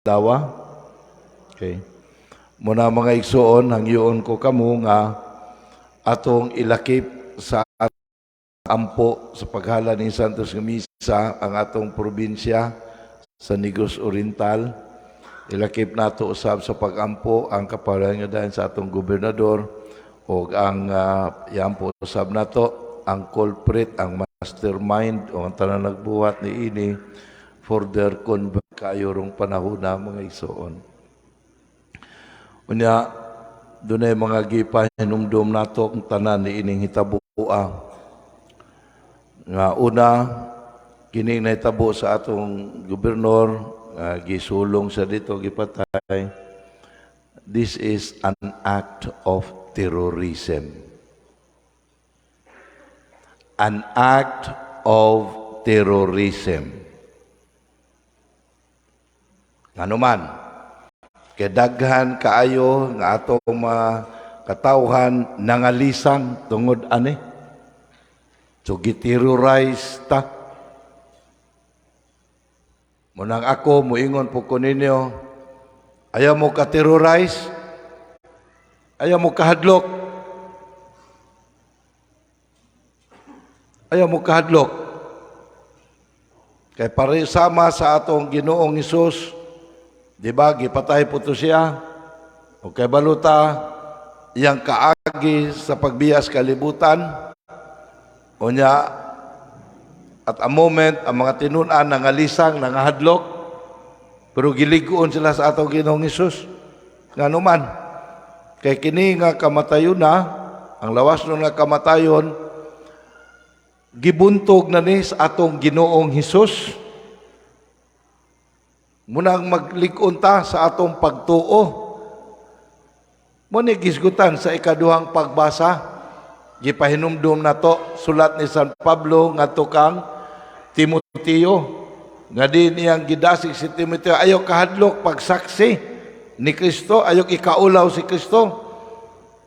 Adlaw. Okay. Muna, mga igsuon, hangyoon ko kamo nga atong ilakip sa ampo sa paghala ni Santos nga Misa ang atong probinsya sa Negros Oriental. Ilakip nato usab sa pagampo ang kapalangadan sa atong gobernador o ang iampo usab nato ang culprit, ang mastermind o ang tanan nagbuhat ni ini for their convert kayo rong panahon na, mga igsuon. Unya, dunay mga gipahinumdum nato ang tanan ni ining hitaboa. Nga una, kining nahitabo sa atong gobernador, nga gisulong sa dito, gipatay. This is an act of terrorism. An act of terrorism. Ngano man, kay daghan kaayo nga atong mga katawhan nangalisang tungod ani. So giterrorize ta. Munang ako muingon po ko ninyo, ayaw mo ka-terrorize, ayaw mo kahadlok, ayaw mo kahadlok. Kay pare sama sa atong Ginoong Hesus, di ba, gipatay po to siya. O kay baluta, iyang kaagi sa pagbiyas kalibutan. Unya, at a moment, ang mga tinun-an nangalisang, nangahadlok, pero giligoon sila sa atong Ginoong Hesus. Ngano man, kay kini nga kamatayon na, ang lawas nun nga kamatayon, gibuntog na ni sa atong Ginoong Hesus. Munang maglig-on ta sa atong pagtuo. Mo ni gisgutan sa ikaduhang pagbasa. Gipahinumdum nato sulat ni San Pablo ngadto kang Timoteo. Nga din iyang gidasig si Timoteo, ayaw kahadlok pagsaksi ni Kristo, ayaw ikaulaw si Kristo.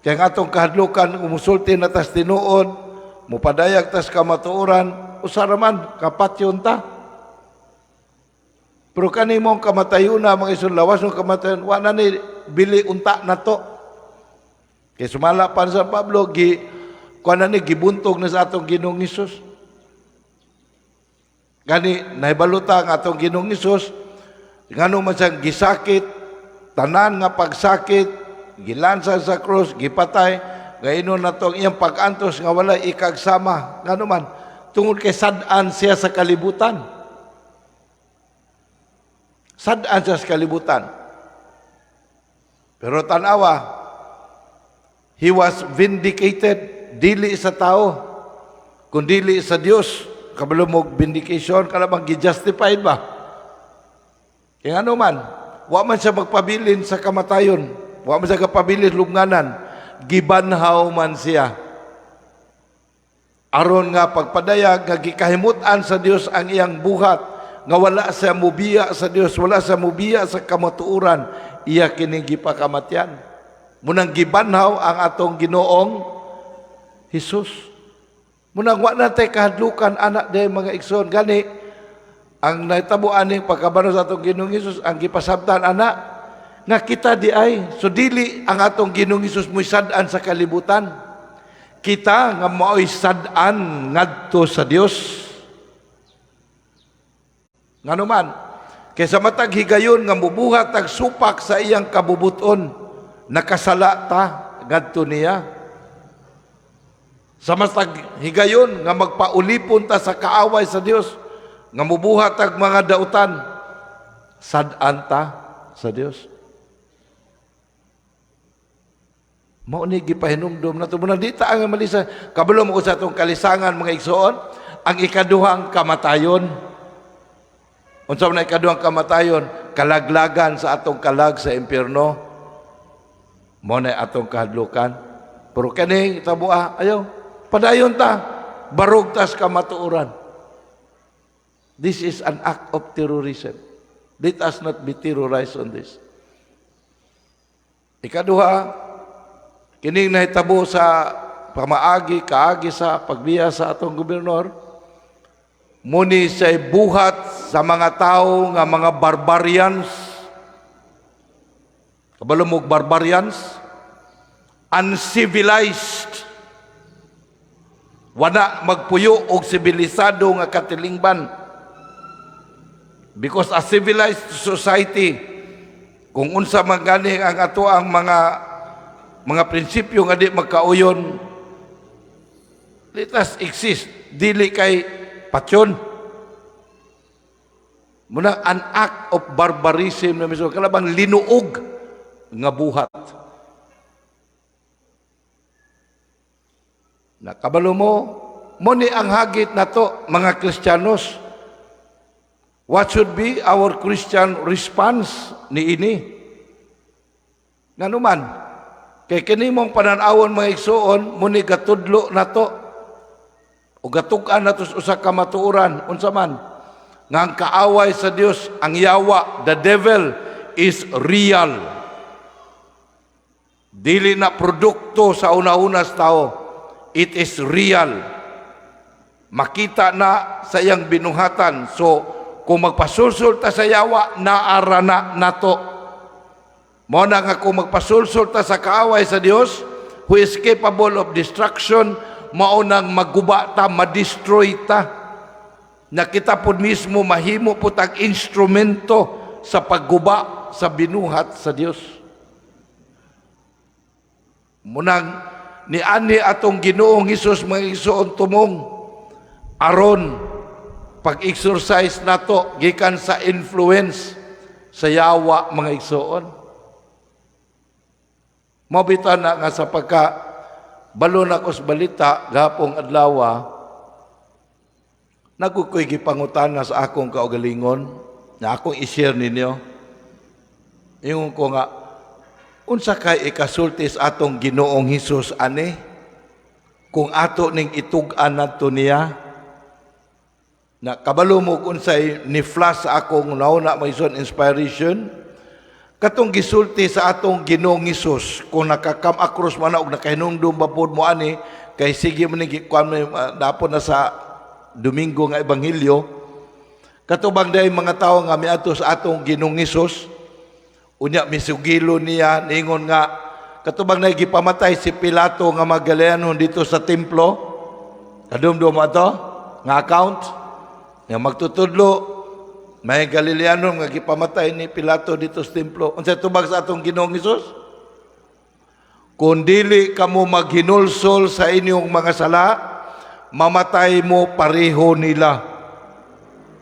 Kaya nga atong kahadlukan, umusulti na tas tinuod, mupadayag tas kamatuoran, usara man, kapatyon ta. Pero kani mong kamatayon na, mga isun, lawas ng kamatayon, wa na ni bili unta na to. Kay sumala pa sa Pablo, gi, kuha na ni, gibuntog na sa atong Ginoong Hesus. Gani, nahibaluta ang atong Ginoong Hesus, ngano man siyang gisakit, tanan nga pagsakit, gilansa sa krus, gipatay, gainon na to ang iyang pag-antos nga walay ikagsama. Ngano man, tungod kay sad-an siya sa kalibutan. Sad-an siya sa kalibutan. Pero tanawa, he was vindicated, dili sa tao, kundili sa Dios. Kabalo mo vindication, kanang gi-justified ba? Kaya ano man, wa man siya magpabilin sa kamatayon, wa man siya kapabilin lubnganan, gibanhaw man siya. Aron nga pagpadayag nga gikahimutan sa Dios ang iyang buhat, nga wala siya mubiya sa Dios, wala siya mubiya sa kamatuoran, iya kining gipakamatyan. Munang gibanhaw ang atong Ginoong Hesus. Munang wa na tay kahadlukan anak day, mga igsoon. Gani ang nahitabo ani pagkabano sa atong Ginoong Hesus, ang gipasabtan ana nga kita di ay, so dili ang atong Ginoong Hesus mo'y sad-an sa kalibutan. Kita nga mao'y sad-an ngadto sa Dios. Ngano man, kay sa matag higayon nga mubuhat ag supak sa iyang kabubuton, nakasala ta ngadto niya. Sa matag higayon nga magpaulipon ta sa kaaway sa Dios, nga mubuhat ag mga dautan, sad-an ta sa Dios. Mao ni gipahinumdom nato muna di ta ang malisa. Kabalo mo ko sa atong kalisangan, mga igsoon, ang ikaduhang kamatayon. Unsa man ang ikaduhang kamatayon? Kalaglagan sa atong kalag sa impyerno. Mo na atong kahadlukan. Pero kani tabuha, ayaw padayon ta, barog tas kamatuoran. This is an act of terrorism. Let us not be terrorized on this. Ikaduha, kining nahitabo sa pamaagi, kaagi sa pagbiya sa atong gobernador, muni say buhat sa mga tao nga mga barbarians. Kabalo mo barbarians, uncivilized. Wala magpuyo og sibilisado nga katilingban. Because a civilized society, kung unsa man gani ang ato ang mga prinsipyo nga di magkauyon, let us exist. Dili kay patyon. Muna an act of barbarism na mismo, kalabang linuog nga buhat. Nakabalo mo, mo ni ang hagit nato mga Kristiyanos. What should be our Christian response ni ini? Nganuman, kay kini mong pananawon, mga igsuon, mo ni gatudlo nato o gatug-an nato sa usa ka matuoran. Unsa man? Nga ang kaaway sa Dios, ang yawa, the devil, is real. Dili na produkto sa una-una sa tao. It is real. Makita na sa iyang binuhatan. So, kung magpasulsul ta sa yawa, naara na nato. Mao na nga kung magpasulsul ta sa kaaway sa Dios, who is capable of destruction, mao nang maguba ta, ma-destroy ta. Na kita po mismo mahimo po tag instrumento sa pagguba sa binuhat sa Dios. Munang niani atong Ginoong Hesus, mga igsoon, tumong aron pag-exercise nato gikan sa influence sa yawa, mga igsoon. Mao bitaw na nga sa pagka balo na ko sa balita gahapong adlaw, nagkukoy gipangutana sa akong kaugalingon na akong i-share ninyo. Ingon ko nga, unsa kay ikasulti sa atong Ginoong Hesus ani kung ato ning itug-an nato niya? Na kabalo mo kung unsay ni flash sa akong nauna may son inspiration katong gisulti sa atong Ginoong Hesus. Kung nakakam across man na og nakahinumdum ba pod mo ani, kay sige man ni gikuan mo dapon na sa Domingo nga ebanghelyo, katubang dahil mga tawo nga miadto sa atong Ginoong Hesus, unya misugilo niya, ningon nga katubang na gipamatay si Pilato nga Magdalenon dito sa templo. Kadumdum ato nga account nga magtutudlo may Galileano nga gipamatay ni Pilato dito sa templo. Unsay tubag sa atong Ginoong Hesus? "Kung dili kamo maghinulsol sa inyong mga sala, mamatay mo pareho nila."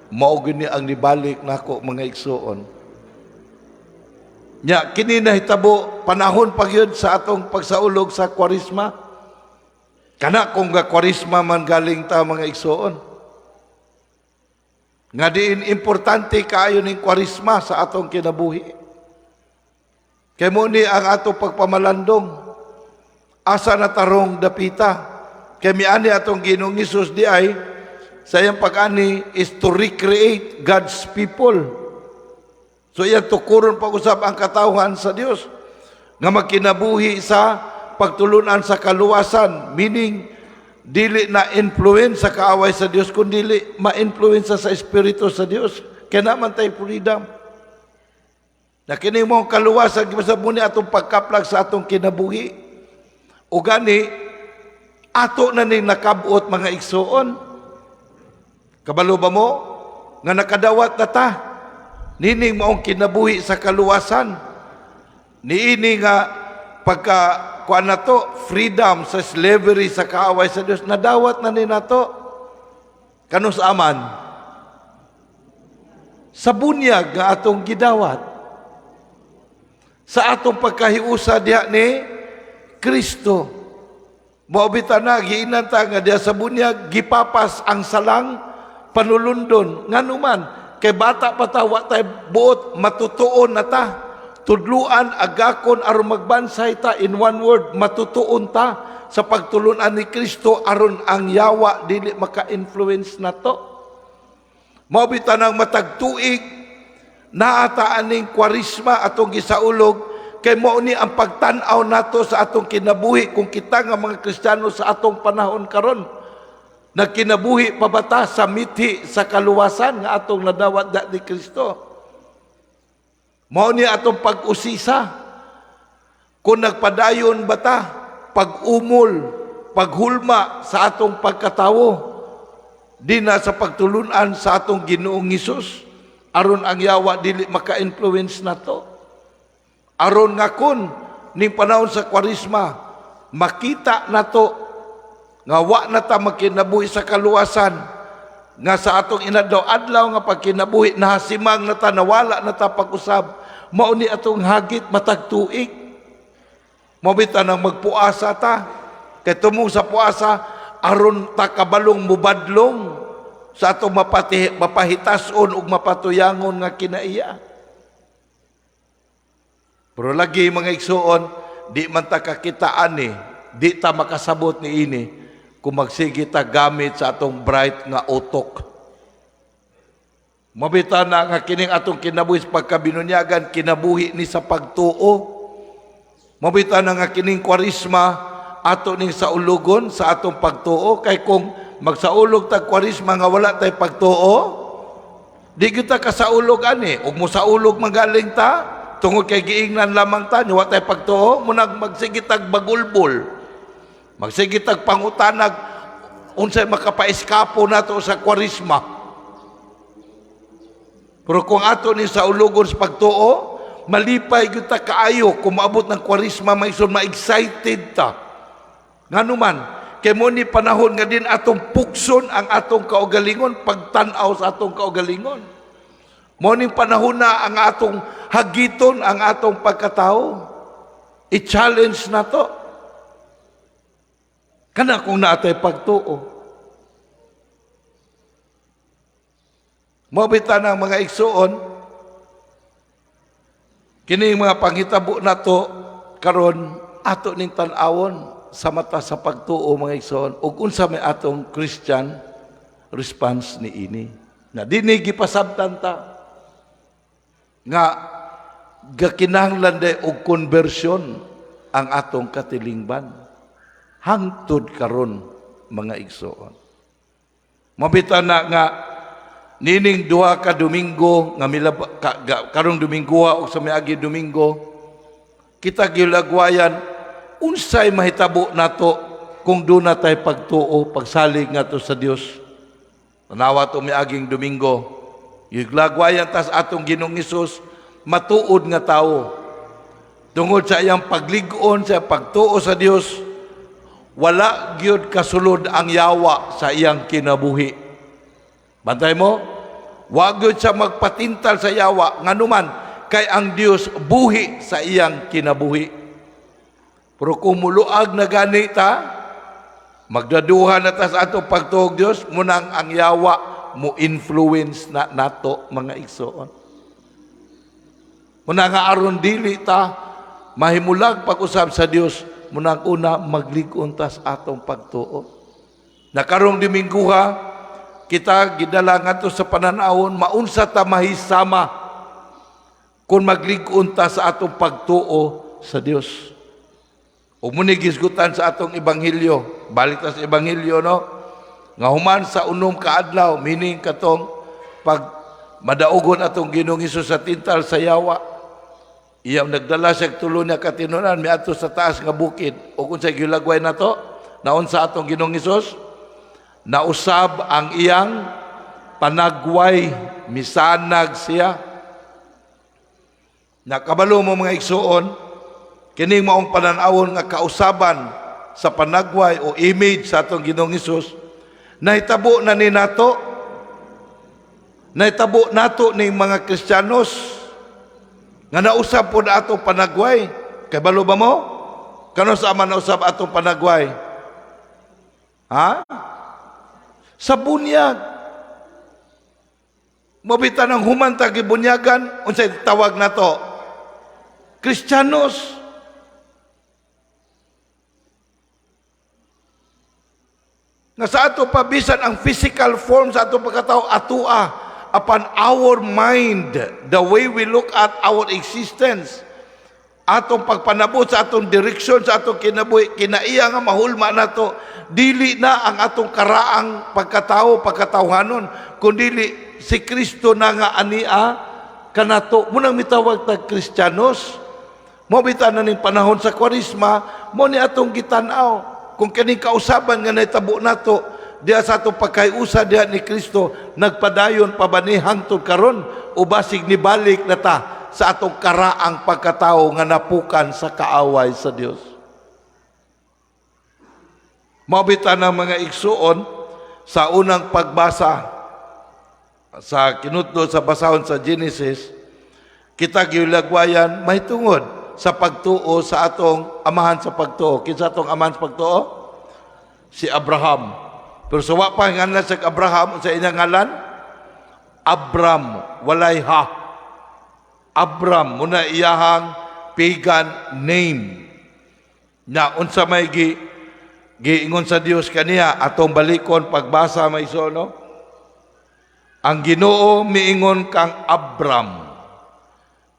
Mao gini ang nibalik nako, mga igsuon. Nya kini nahitabo panahon pa gyud sa atong pagsaulog sa Kwaresma. Kana kung ga Kwaresma man galing ta, mga igsuon. Nga diin importante kaayo ning Kwaresma sa atong kinabuhi. Kay mo ni ang atong pagpamalandong. Asa na tarong dapita? Kay miani atong Ginoong Hesus di ay sa iyang pag-ani is to recreate God's people. So iyang tukuron pag-usab ang katawhan sa Dios nga magkinabuhi sa pagtulunan sa kaluwasan, meaning dili na influence sa kaaway sa Dios kun dili ma-influence sa espiritu sa Dios. Kaya naman tayo freedom. Na kini mo ang kaluwasan gibasa mo ni atong pagkaplag sa atong kinabuhi. O gani ato na ning nakabot, mga igsuon. Kabalo ba mo nga nakadawat na ta nining maong kinabuhi sa kaluwasan? Niini nga pagka kuan na to, freedom sa slavery sa kaaway sa Dios, nadawat na ni nato. Kanus aman? Sa bunyag nga atong gidawat. Sa atong pagkahiusa diha ni Kristo. Mao bitaw na giinan ta nga diha sa bunyag gipapas ang salang panulundon. Nganuman? Kay bata pa ta, wa tay buot, matutuon na ta. Tudluan, agakon aron magbansay ta. In one word, matutuon ta sa pagtulunan ni Kristo aron ang yawa dili maka-influence nato. Mao bitaw nang matag tuig naa aning Kwaresma atong gisaulog, kay mao ni ang pagtan-aw nato sa atong kinabuhi kung kita nga mga Kristiyano sa atong panahon karon nagkinabuhi pa ba ta sa mithi sa kaluwasan nga atong nadawat da ni Kristo. Mao ni atong pag-usisa. Kung nagpadayon ba ta pag-umol, paghulma sa atong pagkatawo, di na sa pagtulunan sa atong Ginoong Hesus, aron ang yawa dili maka-influence nato? Aron nga kun ning panahon sa Kwaresma, makita nato nga wa na ta makinabuhi sa kaluwasan, nga sa atong inadlaw-adlaw nga pagkinabuhi nahasimang na ta, nawala na ta pag-usab, mao ni atong hagit matag tuig. Mao bitaw nang magpuasa ta, kay tumong sa puasa aron ta kabalong mubadlong sa atong mapahitason ug mapatuyangon nga kinaiya. Pero lagi, mga igsuon, di man ta kakita ani, di ta makasabot ni ini kung magsige ta gamit sa atong bright nga utok. Mao bitaw na nga kining atong kinabuhi sa pagkabinunyagan, kinabuhi ni sa pagtuo. Mao bitaw na nga kining Kwaresma ato ning saulugon sa atong pagtuo, kay kung magsaulog tag Kwaresma nga wala tay pagtuo, di kita kasaulog ani. Ug mosaulog magaling ta tungod kay giingnan lamang ta, wa tay pagtuo, munang magsige tag bagulbol, magsige tag pangutanag unsay makapaeskapo nato sa Kwaresma. Pero kung ato ni saulugon sa pagtuo, malipay gyud ta kaayo kung maabot ng Kwaresma, maison, ma-excited ta. Ngano man, kay mo ni panahon nga din atong pukson ang atong kaugalingon, pagtan-aw sa atong kaugalingon. Mo ning panahon na ang atong hagiton ang atong pagkatao. I-challenge na to. Kana kung naatay pagtuo. Mao bitaw ng mga igsuon, kini mga panghitabo nato karon, ato ning tan-awon sa mata sa pagtuo, mga igsoon, ug unsa may atong Christian response ni ini. Na dinhi gipasabtan ta nga gakinahanglan day og conversion ang atong katilingban hangtod karon, mga igsoon. Mao bitaw na nga nining 2 ka Domingo nga milab ka, karong Domingo o sa miagi Domingo, kita gilagwayan unsay mahitabo nato kung duna tay pagtuo, pagsalig ngadto sa Dios. Tanawa to miaging Domingo, gilagwayan tas atong Ginoong Hesus, matuod nga tawo. Tungod sa iyang paglig-on sa pagtuo sa Dios, wala gyud kasulod ang yawa sa iyang kinabuhi. Bantay mo, wa gyud siya magpatintal sa yawa, nganuman kay ang Dios buhi sa iyang kinabuhi. Pero kung muluag na gani ta, magdaduha na ta sa atong pagtuo og Dios, munang ang yawa mo influence na nato, mga igsoon. Muna nga aron dili ta mahimulag pag-usab sa Dios, munang una maglig-on ta sa atong pagtuo. Na karong Domingguha, kita gidala ngadto sa pananawon maunsa ta mahisama kung maglig-on ta sa atong pagtuo sa Dios. Ug muni gisgutan sa atong ebanghelyo, balik ta sa ebanghelyo, no? Nga human sa 6 ka adlaw, meaning katong pag madaugon atong Ginoong Hesus sa tintal sa yawa, iyang nagdala siya tulo niya katinunan miadto sa taas nga bukid. Ug unsay gilagway nato? Naunsa atong Ginoong Hesus? Nausab ang iyang panagway, misanag siya. Nakabalo mo, mga igsuon, kining maong pananawon nga kausaban sa panagway o image sa atong Ginoong Hesus, nahitabo na ni nato, nahitabo nato ning mga Kristiyanos nga nausab po na atong panagway. Kabalo ba mo? Kano sa man nausab atong panagway? Ha? Sa bunyag. Mao bitaw ng human ta gibunyagan, unsay tawag nato? Kristiyanos. Nga sa ato pa, bisan ang physical form sa ato pagkatao atua, upon our mind, the way we look at our existence, atong pagpanabot sa atong direksyon sa atong kinabuhi, kinaiya nga mahulma nato, dili na ang atong karaang pagkatao, pagkatawhanon, kundili si Kristo na nga ania kanato. Munang mitawag tag Kristiyanos. Mao bitaw na ning panahon sa Kwaresma, mao ni atong gitan-aw kung kining kausaban nga nahitabo nato diha sa atong pagkayusa diha ni Kristo, nagpadayon pa ba ni hangtod karon o basig nibalik na ta sa atong karaang pagkatao nga napukan sa kaaway sa Dios. Mao bitaw ng mga igsuon, sa unang pagbasa sa kinutlo sa basahon sa Genesis, kita gilagwayan mahitungod sa pagtuo sa atong amahan sa pagtuo. Kinsa atong amahan sa pagtuo? Si Abraham. Pero sa wa pa ngalan sa Abraham, sa inyang ngalan? Abram, walay ha. Abram, mao na iyahang pagan name. Na unsa may giingon sa Dios kaniya, atong balikon pagbasa, may no? Ang Ginoo miingon kang Abram,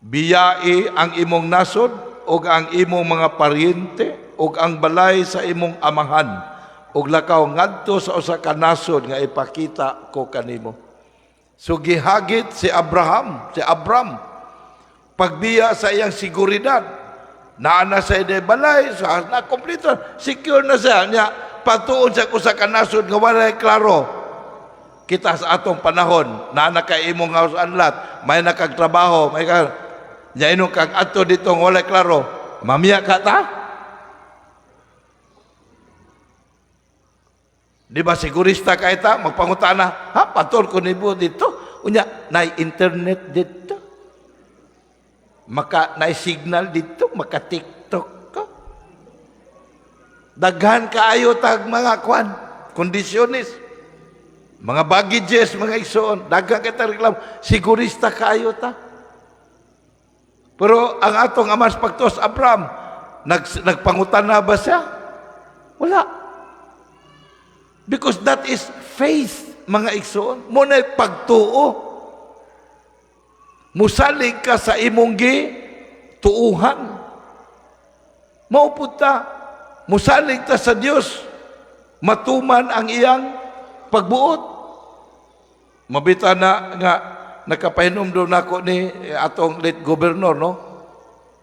"Biyai ang imong nasod ug ang imong mga paryente ug ang balay sa imong amahan ug lakaw ngadto sa usa ka nasod nga ipakita ko kanimo." So gihagit si Abraham, si Abram, pagbiya sa iyang seguridad. Naa na sa iyang balay, sa na kompleto, secure na siya. Nya patuon sa usa ka nasod nga walay klaro. Kita sa atong panahon, naa na kay imong house and lot, may na kag trabaho, may ka nya ingon kag adto dito nga walay klaro, mamiya ka ta? Di ba sigurista kay ta, magpangutana, "Ha, patol ko nibo dito. Unya, nay internet dito. Maka, nay signal dito, maka TikTok ko." Daghan kaayo tag mga kwan, kondisyones. Mga baggages, mga igsoon, daghan kay ta reklamo, sigurista kaayo ta. Pero ang atong ama sa pagtuo, Abraham, nagpangutana ba siya? Wala. Because that is faith, mga igsoon. Mao na'y pagtuo. Musalig ka sa imong gituuhan. Mao pud ta, musalig ta sa Dios. Matuman ang iyang pagbuot. Mabita na nga nakapahinumdum nako ni atong late governor, no?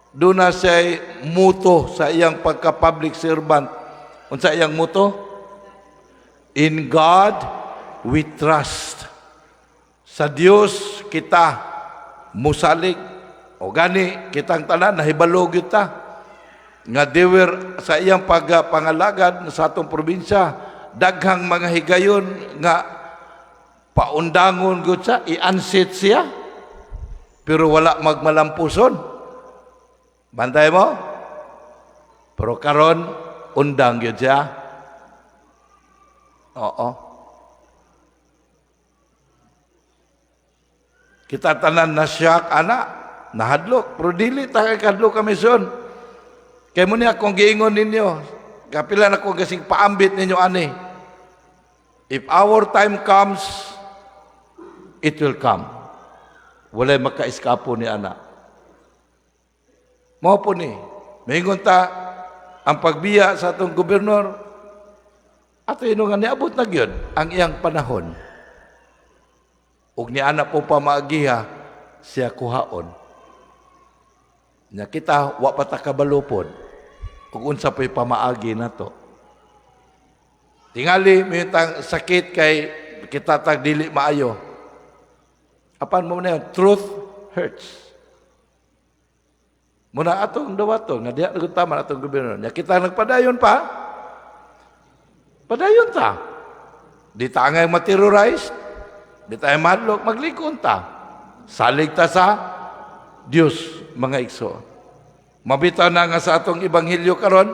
Duna siya motto sa iyang pagka-public servant. Unsa iyang motto? "In God we trust." Sa Dios kita musalig. O gani kitang tanan nahibalo gyud ta nga dewer sa iyang pagpangalagad sa atong probinsya, daghang mga higayon nga paundangon gud siya, i-unseat siya, pero wala magmalampuson. Bantay mo? Pero karon undang gyud siya. Oo. Kita tanan na siya ana, nahadlok, pero dili ta kay kadlok kami son. Kay mao ni akong giingon ninyo, kapila na ko gasing paambit ninyo ani. If our time comes, it will come. Walay maka-eskapo ni ana. Mao po ni. Maingon ta, ang pagbiya sa atong gobernador, ato nga niabot na gyud ang iyang panahon. Ug ni ana po pa maagiha siya kuhaon. Nya kita wa pa ta kabalo pod ug unsa po'y pamaagi nato. Tingali may tang sakit kay kita tag dili maayo. Apan mao na yun, truth hurts. Mao na atong dawato nga diha na tama atong gobyerno. Nya kita nagpadayon pa. Padayon ta. Di ta angay ma-terrorize. Di tayo madlok, maglikon ta. Salig ta sa Dios, mga igsoon. Mabitaw na nga sa atong ebanghelyo karon,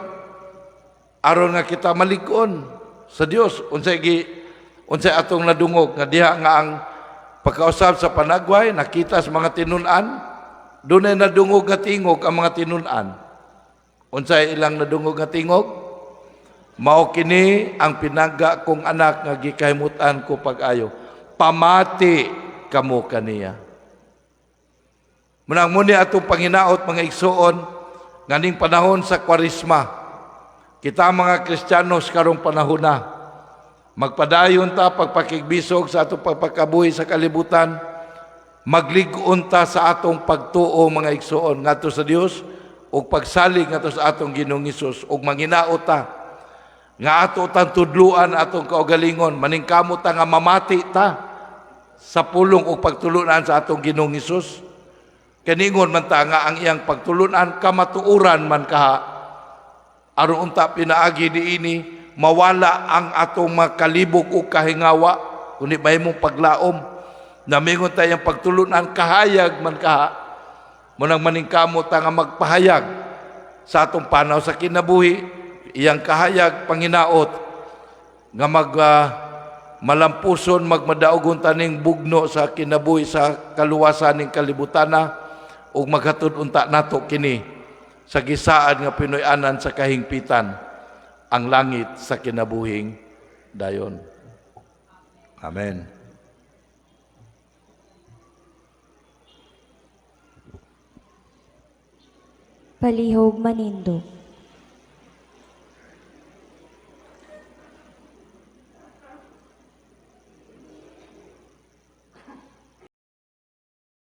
aron nga kita malig-on sa Dios. Unsay atong nadungog nga diha nga ang pagkausab sa panagway nakita sa mga tinun-an, dunay nadungog nga tingog ang mga tinun-an. Unsay ilang nadungog nga tingog? "Mao kini ang pinangga kong anak nga gikahimutan ko pag-ayo. Pamati kamo kaniya." Mao nang mao ni atong panginaot, mga igsuon, nganing panahon sa Kwaresma. Kita mga Kristiyanos karong panahon na magpadayon ta pagpakigbisog sa atong pagpakabuhi sa kalibutan, maglig-on ta sa atong pagtuo, mga igsuon, ngadto sa Dios. Ug pagsalig ngadto sa atong Ginoong Hesus ug manginaot ta nga ato tang tudluan atong kaugalingon, maningkamot ta nga mamati ta sa pulong ug pagtulunan sa atong Ginoong Hesus. Kaningon man ta nga ang iyang pagtulunan kamatuoran man kaha, aron unta pinaagi niini mawala ang atong makalibog ug kahingawa, kundi mahimong paglaom. Namingon ta iyang pagtulunan kahayag man kaha. Munang maningkamot ta nga magpahayag sa atong panaw sa kinabuhi iyang kahayag, panginaot nga mag malampuson, magmadaugon taning bugno sa kinabuhi sa kaluwasan ning kalibutana, ug maghatod unta nato kini sa gisaad nga Pinoy-anan sa kahingpitan, ang langit sa kinabuhing dayon. Amen. Palihog manindog.